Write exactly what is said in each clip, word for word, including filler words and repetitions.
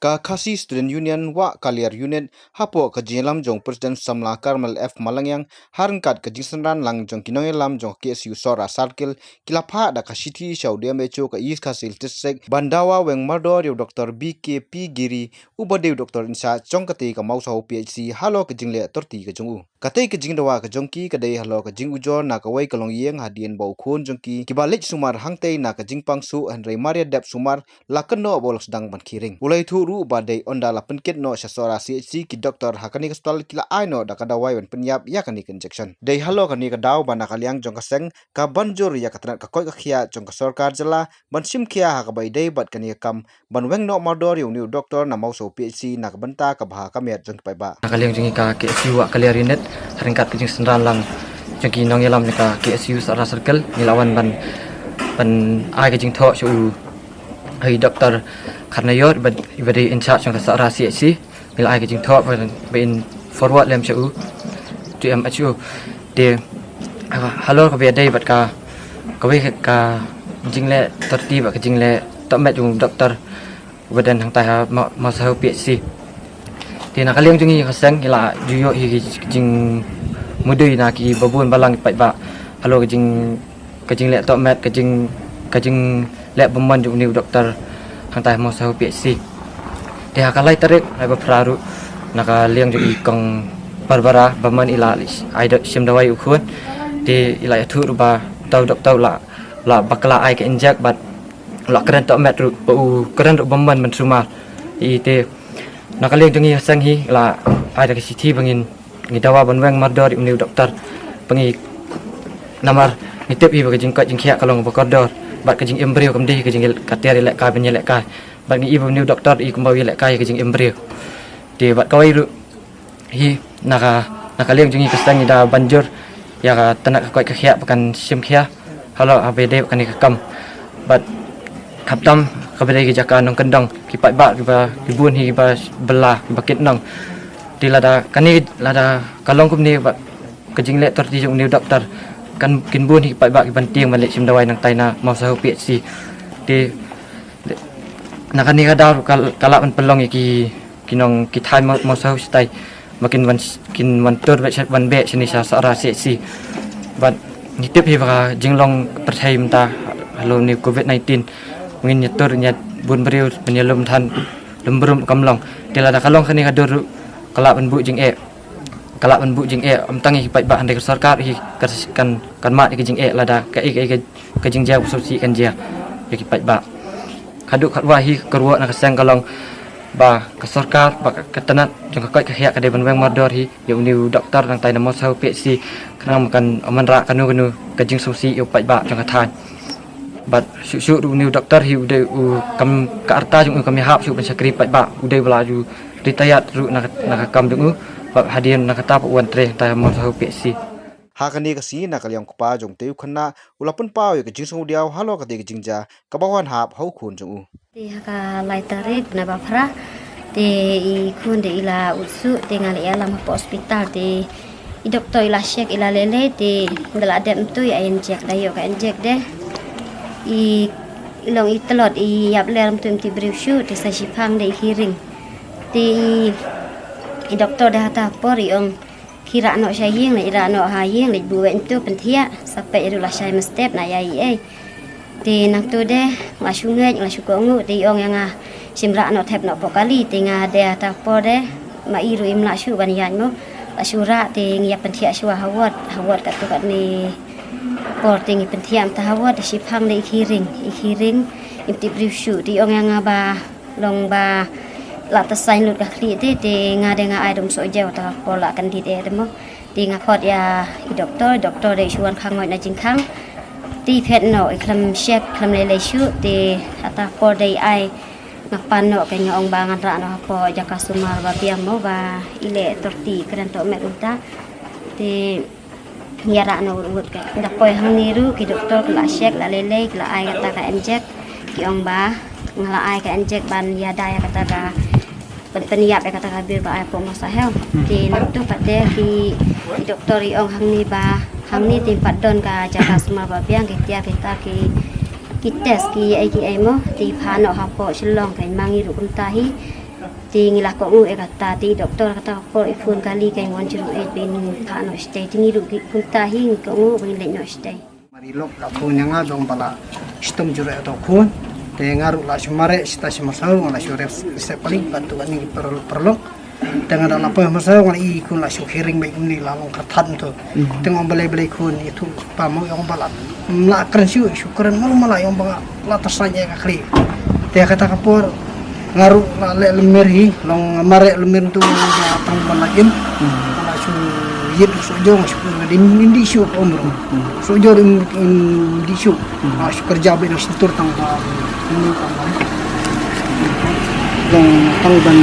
Ka Khasi Student Union Wah Kaliar Unit hapoh ka jingïalam jong President samla Carmel F Malangyang, ha ryngkat ka jingsynran lang jong ki nongïalam jong ka K S U Sohra Circle, ki la phah da ka shithi sha u D M H O ka East Khasi Hills District ban dawa weng mardor ïa u Doctor B K P Giri, uba dei u doctor in charge jong katei ka Mawsahu P H C, halor ka jingleh torti ka jong u. Katei ka jingdawa ka jong ki ka dei halor ka jingujor na kawei ka longïing hadien ba u khun jong ki, kiba leit sumar hangtei na ka jingpang suh, hynrei mar ïa dep sumar la kynnoh ba u la sdang ban khie ring. U la ïathuh ruh ba dei ynda la pynkit noh sha Sohra C H C, ki doktor ha kane ka hospital ki la ai noh da ka dawai ban pynïap ïa kane ka injection. Dei halor kane ka daw ba na ka liang jong ka seng ka ban jur ïa ka tnat ka koit ka khiah jong ka sorkar jylla ban shim khia ha kaba ïadei bad kane ka kam ban weng noh mardor ïa une u doktor na Mawsahu P H C na ka bynta ka bha ka miat jong ki paidbah. Na ka liang jong ngi ka K S U Wah Kaliar Unit, ha ryngkat ka jingsynran lang jong ki nongïalam na ka K S U Sohra Circle, ngi la wan ban, ban ai ka jingthoh sha u, ha i Doctor Kharnaior, iba, iba dei in charge jong ka Sohra C H C. Ngi la ai ka jingthoh ba, ba in forward lem sha u, to M H O. Te, ha, halor kaba ïadei bad ka, kawei ka, ka jingleh torti bad ka jingleh tohmet jong u doktor uba don hangtai ha Ma-, Mawsahu P H C. Te na ka liang jong ngi ka seng ngi la ju ïoh hi ka jingmudui na kiba bun balang ki paidbah halor ka jing, ka jingleh tohmet, ka jing, ka jingleh bymman jong une u doktor hangtai ha Mawsahu P H C. Te ha ka lai tarik, lai ba phra ruh, na ka liang jong i Kong Barbara Bamon i la ai da-, shim dawai u khun. Te i la ïathuh ruh ba uta u doktor u la, la bakla ai ka injek bad u la kren tohmet ruh, ba u kren ruh bymman ban sumar. I te na ka liang jong ngi ha seng hi la ai da ka shithi ba ngin, ngi dawa ban weng mardor ïa une u doktor. Ba ngi, namar ngi tip hi ba ka jingkoit jingkhiah ka long ba kordor bad ka jingim briew kam dei ka jing, ka tiar ïalehkai ban ïalehkai. Bad ngi i ba une u doktor i kumba u ïalehkai ka jingim briew. Te bad kawei ruh hi na ka, na ka liang jong ngi ka seng ngi da ban jur ïa ka tnat ka koit ka khiah ba kan shim khia halor kaba ïadei bad kane ka kam. Bad khamtam kaba dei ka jaka nongkyndong, ki paidbah kiba, ki bun hi kiba bylla, kiba kit nong. Te lada kane, lada ka long kumne bad ka jingleh torti jong une u doktor, kan, kin bun hi ki paidbah kiban tieng ban leit shim dawai nangtai na Mawsahu P H C. Te na kane ka daw ruh ka, ka lah ban pynlong ïa ki, ki nong, ki thaiñ Maw-, Mawsahu shatai ba kin wan, kin wan tur bad sha, wan beh shane sha Sohra C H C. Bad ngi tip hi ba ka jinglong pyrthei mynta halor une u Covid nineteen, ngin ïa tur ïa bun briew ban ïalum than lum brum kam long. Te lada ka long kane ka dur ruh ka lah ban buh jingeh, ka lah ban buh jingeh ym tang ïa ki paidbah hynrei ka sorkar hi ka kan, kan mad ïa ka jingeh lada kaei kaei ka, ka jingjia ba sngewsih kan jia ïa ki paidbah. Haduh katba hi ka kyrwoh na ka seng ka long ba ka sorkar, ba ka, ka tnat jong ka koit ka khiah ka dei ban weng mardor hi ïa une u doktor nangtai na Mawsahu P H C, khnang ba kan ym wanrah kano kano ka jingsngewsih ïa u paidbah jong ka thaiñ. Bad shuh shuh ruh une u doktor hi u dei u kam, ka rta jong u kam ïahap shuh ban shakri paidbah, u dei ba la ju retired ruh na ka, na ka kam jong u. Bad hadien na kata pat u wan trei hangtai ha Mawsahu P H C. Ha kane ka sngi na ka liang u kpa jong utei u khynnah u la pynpaw ïa ka jingsngewdiaw halor katei ka jingjia kaba wan hap ha u khun jong u. Te ha ka lai tarik bnai ba phra, te i khun de i la ud suh, te nga la ïalam hapoh hospital, te i doktor i la check, i la lei lei, te da la dep mynta ïa injek, da ïoh ka injek de. I, i long i tlot, i ïap ler mynta, ym tip briew shuh, te sa shiphang de i khie ring. Te i, i doktor de hata por i ong, khie rah noh sha ïing, leit rah noh ha ïing, leit buh wait mynta, pynthiah, sa peit ruh lashai mynstep, na ïa i ei. Te nangta de nga la shu ngeit, nga la shu kohnguh, te i ong ïa nga, shim rah noh, thep noh hapoh kali, te nga de hata por de ma i ruh im lah shuh ban ïaid mo. La shu rah, te ngi ïa pynthiah shuwa ha ward, ha ward katto katne por, te ngi pynthiah mynta ha ward, te shiphang de i khie ring, i khie ring, im tip briew shuh, te i ong ïa nga ba long ba la ta saiñ lut ka khlieh te, te nga de nga ai dum soh jew, ta por la kyndit eh de mo. Te nga khot ïa i doktor, doktor de i shu wan khang ngoit na jingkhang. Te i phet noh, i khlem check, khlem lei lei shuh, te hata por de i ai, nga pan noh, ke nga ong ba ngan rah noh hapoh jaka sumar ba biang mo, ba i leh torti, kren tohmet mynta. Te ngi ïa rah noh wut wut ka. Da poi hangne ruh ki doktor ki la check, la lei lei, ki la ai kata ka injek, ki ong ba nga la ai ka injek ban ïada ïa kata ka, ban pynïap ïa kata ka bir ba ai hapoh Mawsahu. Te nangta pat de ki, ki doktor i ong hangne ba hangne te pat don ka jaka sumar ba biang, ki tiar kita ki, ki test ki ei ki ei mo, te phah noh hapoh Shillong, ka ma ngi ruh kumta hi. Te ngi la kohnguh ïa kata te i doktor kata ka por i phone kali ka one zero eight ba in phah noh shatei te ngi ruh kumta hi ngi kohnguh ba ngin leit noh shatei. Mar i lok ka phone ïa nga ba ong ba la shitom jur ïa to khun. Te nga ruh la shu mareh shata sha Marsaw nga la shu rep sep paling pat tu ani paralok. Te nga da la poi Marsaw nga la i khun la shu hearing ba i kumne la long kyrthat to. Te nga ong balei balei khun ïathuh pa mo ong ba la mla kren shu shu kren mo ma la ong ba la tyrsa ïa ka khlieh. Te kata ka por nga ruh la leh lem mer hi long mareh lem mer tu ba tang ba la im. Nga la shu ïit shu jong shu dim dim di shu ka umru. Shu jong dim dim di shu. Nga shu kerja ba ina sentur tang ba long tang ban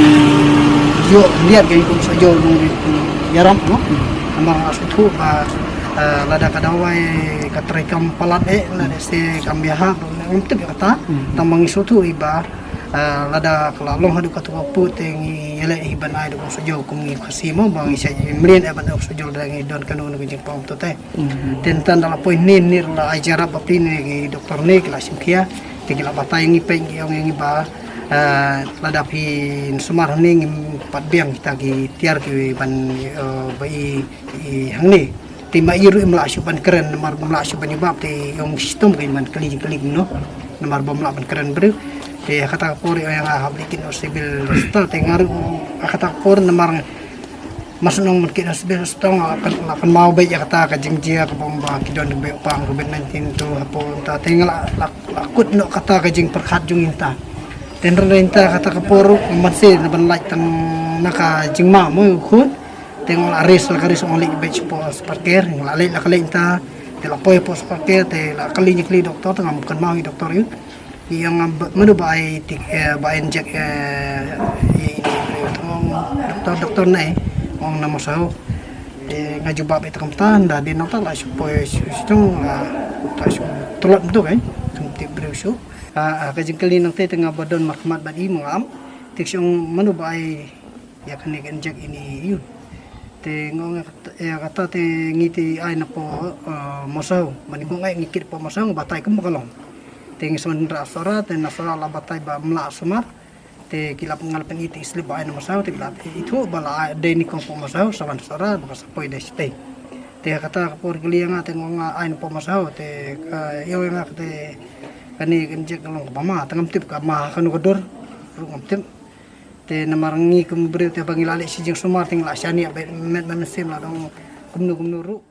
ïoh liat ga ikum shu jong ïaram no. Namar nga shu thuh ba lada ka dawai ka trei kam palat eh lada se kam biaha ngam tip ïa kata. Tang ba ngi shu thuh i ba lada ka la long haduh katu ka put te ngi ïaleh hi ban ai da kum shu jong kum ngi Khasi mo ba ngi sa mlien eh ban kum shu jong da ngi don kano na ka jingpang tu te. Te ntan da la poi ni ni la ai jarap ba pli ni ki doktor ni ki la shim khia te ki la batai ngi peng ki ong ngi ba lada phi sumar ni ngi pat biang kita ki tiar ki ban ba i i hangne. Te ma i ruh im lah shu ban kren namar im lah shu ban ibap te ong shitom ka iman kali kali no. Namar bom lah ban kren breu. Te kata ka por ong nga hap likin o civil hospital te nga ruh kata ka por namar mas nong man kit hospital hospital nga kan lah kan mau baik ya kata ka jingjia ka bom ba ki don be pang covid nineteen tu hapo ta te nga lah lah kut no kata ka jingperkhat jung inta. Te nren inta kata ka por man se na ban lait tang na ka jingma mo khun. Te nga la ris la ka ris ong leh bej po sparker nga la leh la ka leh ta te la poi po sparker te la kali ni kali doktor te ngam kan mau i doktor yu. I ong ngam manu ba ai tik ba ai injek i doktor doktor nai ong na Marsaw. Te nga jubab i takam ta nda di nota la shu poi shu stung la ta shu tulot tu kai kum tip breu shu. Ka jingkali nang te te nga ba don markhmat bad i mangam tik shu manu ba ai ïa kane ka injek ini yu. Te nga ong ïa kata te ngi te ai na po Marsaw mani ko ngai ngi kit po Marsaw nga batai kum ka long. Te ngi son ra sora te na sora la batai ba mla sumar. Te ki la pengal pen iti slip ba ai na Marsaw te ki la ithu ba la dei ni kong po Marsaw sawan sora ba ka sapoi dei sitei. Te kata ka por kali nga te nga ong ai na po Marsaw te ïa nga kata kane ka injek ka long ka ba ma te ngam tip ka ma kano ka dur ruh ngam tip. Te namar ngi kum briew te ba ngi la leh shi jingsumar te ngi la shaniah bad met na mynsiem la dong kumno kumno ruh.